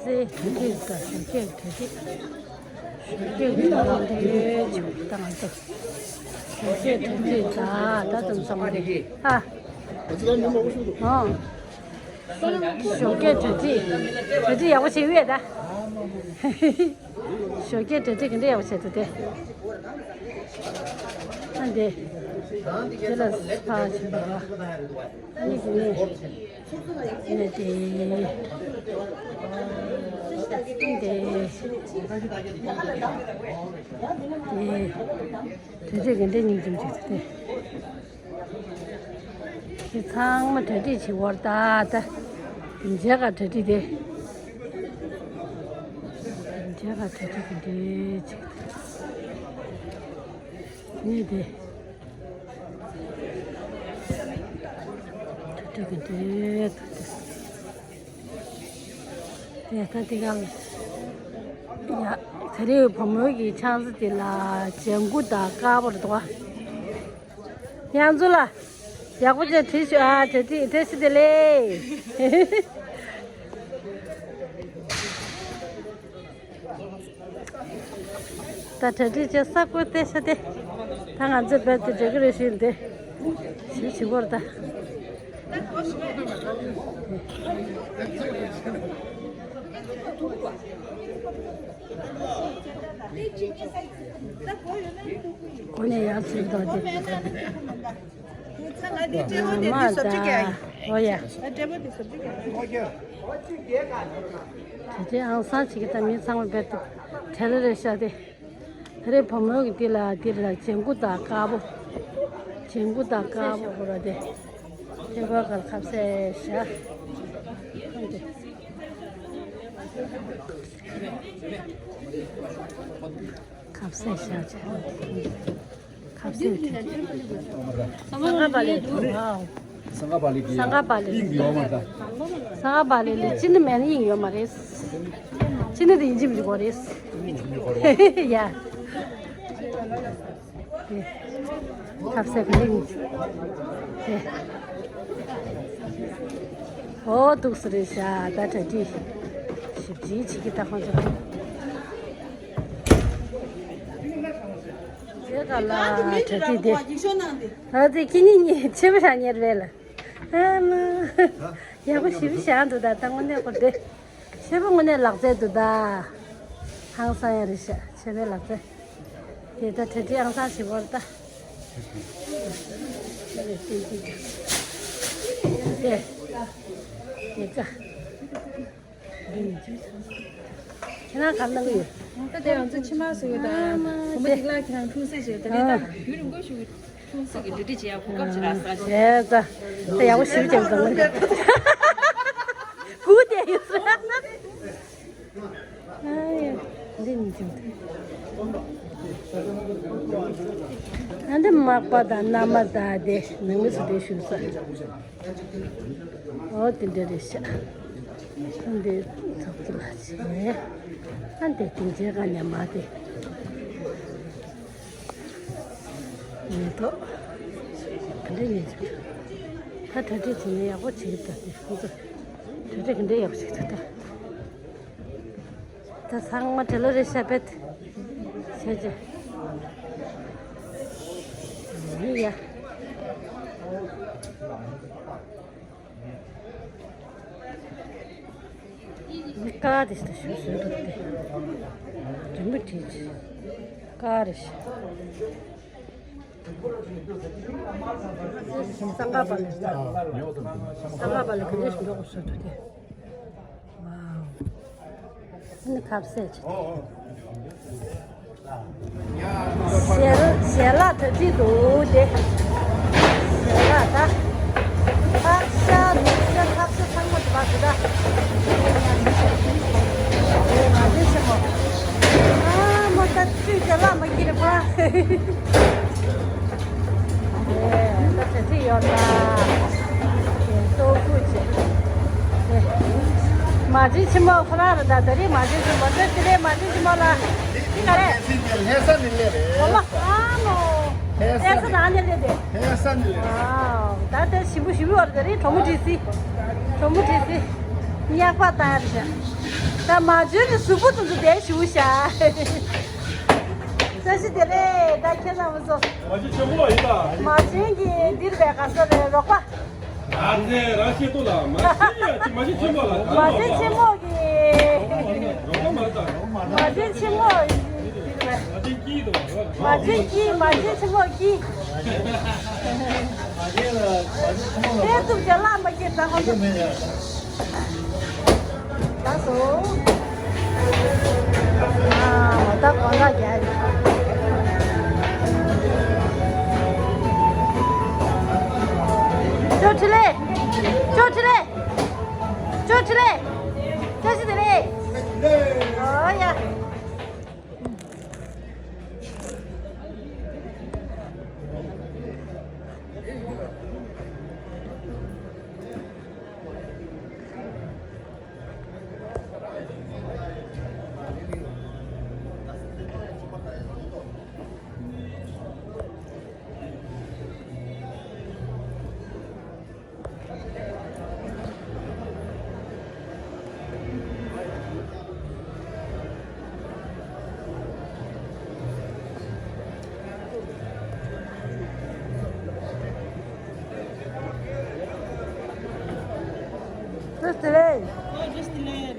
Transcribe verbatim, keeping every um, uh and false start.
སེ་དེ་དེ་ད་ཞོགས་ཀས་གྲ་སྒྲིག་ཞོགས་ཀས་གྲ་སྒྲིག་འདྲའི་ཆུ་བཏང་ད། ཞོགས་ཀས་གྲ་སྒྲིག་ད་ད་ཙམ་ཙམ་རེད་ཨ། ཨོ། ཞོགས་ཀས་གྲ་སྒྲིག་གྲ་སྒྲིག་ཡག་པོ་བྱེད་ཡོད་ད། ཞོགས་ཀས་གྲ་སྒྲིག་ག་འདྲ་ཡག་པོ་བྱེད་ཐུབ་དེ། ཨ་འདི། དེ་ལ་ཕར་ཕྱིན་པ་ར། ཨ་ནི་དེ་ནས། ཨ་ནི་དེ། དེ། དེ། དེ་ག་འདྲ་སྙིང་རྗེ་མོ་ཅིག་དེ། དེ་ཚང་མ་གྲ་སྒྲིག་བྱེད་བར་ད་ད། མཇལ་ཁ་གྲ་སྒྲིག་དེ། མཇལ་ཁ་གྲ་སྒྲིག་གི་འདྲ་ཅིག་ནི་དེ། གྲ་སྒྲིག་གི་འདྲ་ད་དེ། དེ་ད་དེ་ག་ལ། ཡ། ད་རེས་བུ་མོ་གི་ཆང་ས་དེ་ལ་ལྗང་གུ་དང་དཀར་པོ་རེད་དོ། ཡང་ཚུལ་ལ། ཡག་པོ་བྱས་བྲིས་ཤོག་ཨ། བྲིས་བྲིས་བྲིས་ཤི་དེ་ལས། ད་གྲ་སྒྲིག་བྱས་ས་ཀོ་ཏེ་ཤ་སྟེ། ད་ང་ཚོ་བེད་དུ་འགྲོ་གི་རེད་ཤི་འདི། ཞིབ་ཞིབ་བོར་ད། གོ་ནས་ཡར་ཚུར་ད་དེ། ཚང་མ་དེ་སྤྲེལ་བ་དེ་དེ་ཟབ་ཅིག་རྒྱག་ཡིན། ཨོ་ཡ། སྤྲེལ་བ་དེ་ཟབ་ཅིག་རྒྱག་ཡིན། དེ་དེ་ཨང་སང་བྱེད་ཀྱི་ད་མི་ཚང་མ་བེད་དུ་བྲེལ་རེ་ཤ་དེ། ད་རེས་བུ་མོ་གི་དེ་ལ་དེ་ལ་ལྗང་གུ་དང་དཀར་པོ། ལྗང་གུ་དང་དཀར་པོ་གོ་ར་དེ། དེ་བ་གར་ཁབ་སེ་ཤ། ཁབ་སེ་ཤ་ཆ། ཁབ་སེ་ཆ། སང་ག་པ་ལེ། ཝའོ། སང་ག་པ་ལེ་གི། སང་ག་པ་ལེ། ཡིན་གི་ཡོད་མ་རེད། སང་ག་པ་ལེ་ལེ་ཅི་ནི་མེད་ན་ཡིན་ཡོད་མ་རེད། ཅི་ནི་དེ་ཡིན་གཅིག་མི་གོ་རེད། ཡ། ཁབ་སེ་ག་ལེ་ཡིན། ཨོ་འདུག་སེ་རེད་ཤག་ད་གྲ་སྒྲིག་ཞིབ་ཅིག་བྱེད་ཀྱི་ད་ཁོང་ཚོ། དེ་ག་ལ་གྲ་སྒྲིག་དེ། ཨ་དེ་ཁྱེད་གཉིས་གཉིས་ཆེ་བ་ཞག་ཉེར་བས་ལ། ཨ་མ། ཡག་པོ་ཞིབ་བཞག་འདུག་ད་ད་དངོས་གནས་ཁོ་དེ། ཆེ་བ་དངོས་གནས་ལག་རྩལ་འདུག་ད། ཧང་སང་ཡ་རེད་ཤག་ཆེ་བའི་ལག་རྩལ། དེ་ད་གྲ་སྒྲིག་ཧང་སང་བྱེད་བར་ད། དེ། དེ་ཀ། ཁྱེད་རང་ག་ལ་ཡོད། ད་དེ་ང་ཚོ་ཕྱི་མ་སུ་ཡོད་ད། ཨ་མ་བུ་མོ་དེ། ཅིག་ལ་ཁྱེད་རང་ཐུགས་སྲས་བྱས་ད་ལས་ད་ཡུན་རིང་པོ་ཞིག་ཐུགས་སྲས་ཀྱི་འབྲེལ་འདྲིས་བྱེད་ཡག་གོ་སྐབས་ཅིག་རག་ས་རེད། བྱས་ད། ད་ཡག་པོ་ཞིབ་ཅིག་བཟང་ངོ་། སྒུག་བསྡད་ཡོད་ས། ཨ་ཡ། འདི་མི་འཇིགས། ཨ་འདི་མག་པ་དང་མནའ་མ་དང་དེ་ནང་མི་སུ་དེ་ཞུ་ས། ཨོ་དེ་འདྲ་རེད་ཤག་འདི་ཚོགས་ཀྱི་ལ་བྱེད། ཨ་འདི་དེ་འཇལ་ག་ཉ་མ་དེ། མེ་ཏོག་ག་འདྲ་ཡིན་ཅིག་ད་གྲ་སྒྲིག་བྱེད་ན་ཡག་པོ་བྱེད་ཀྱི་ད་དེ་ཁོང་ཚོ་གྲ་སྒྲིག་ག་འདྲ་ཡག་པོ་བྱེད་ཀྱི་ད། ད་ཚང་མ་བྲེལ་ལོ་རེ་ཤ་བེད་བྱས་ཀྱི། ཡི་ཡ། མི་ཀ་དེ་ཞིག་ཞུ་ཞུ་འདུག་སྟེ། རིན་པོ་བྲིས་ཀྱི། ཀ་རེ་ཤ། སང་ག་པ་ལེ། སང་ག་པ་ལེ་ག་འདྲ་ཞིག་འགྲོ་དགོས་ཞུ་འདུག་སྟེ། ཝའོ། ཨ་ནི་ཁབ་སེ་ཆེ། ཞལ་ཞལ་ལག་གྲ་སྒྲིག་འདུག་སྟེ། ཞལ་ལག་ད། ཕག་ཤ་ནུ་ཤ་ཁབ་སེ་ཚང་མ་འདུག་པ་ཟེར་ད། ཨེ་མ་བདེ་ཆེ་མོ། ཨ་མ་ད་བཅུད་ཅ་ལག་མ་སྐྱིད་རེད་པ། ཨེ་ད་གྲ་སྒྲིག་ཡོད་ད། ཨེ་ལྟོ་ཁུག་བྱེད། ཨེ་མ་བྱན་ཆེན་མོ་ཁོ་རང་རེད་ད། ད་རེས་མ་བྱན་ཆེན་མོ་ད་དེ་རེད། མ་བྱན་ཆེན་མོ་ལ་དེ་ག་རེད། ལྷ་ས་ནས་སླེབས་རེད། འོ་མ་ཨ་མོ། ལྷ་ས་ལྷ་ས་ནས་སླེབས་ཏེ། ལྷ་ས་ནས་སླེབས། ཨ་ད་དེ་ཞིམ་པོ་ཞིམ་པོ་ཡོད་རེད། ད་རེས་གྲོགས་མོ་བྲིས་སི། གྲོགས་མོ་བྲིས་སི། ཉག་པ་བཏང་ཡ་རེད་ཤག་ད་མ་བྱོན་ནི་གཟུགས་པོ་དེ་ཚོ་བསྡད་བཞུགས་ཤག་བཀྲ་ཤིས་བདེ་ལེགས། ད་ཁྱེད་རང་ཚོ། མ་བྱོན་ཆེན་པོ་ཡིན་ད། མ་བྱོན་གྱི་འདིར་བས་ག་ས་རེད། རོགས་པ། ང་ཚོས་རང་ཤེས་ཏོ་ལ་མ་བྱོན་ཡ་ཅི་མ་བྱོན་ཆེན་པོ་ལ་ད། མ་བྱོན་ཆེན་པོ་གི། རོགས་པ་མ་རེད་ད། མ་བྱོན་ཆེན་པོ་འདིར་བས། མ་བྱོན་སྐྱིད་དོ། མ་བྱོན་སྐྱིད། མ་བྱོན་ཆེན་པོ་སྐྱིད། མ་བྱོན་ལ་མ་བྱོན་ཆེན་པོ་ལ། ལས་ཐུབ་ཀྱང་བླ་མ་སྐྱེས་ཙང་ཁོང་ཚོ། ལགས་སོ། ཨ་མ་ད་གོང་ལ་རྒྱག་རེད། ཅོ་ཁྲི་ལེ། ཅོ་ཁྲི་ལེ། ཅོ་ཁྲི་ལེ། བཀྲ་ཤིས་བདེ་ལེགས། ཨོ་ཡ། Just delay. Oh, just delay.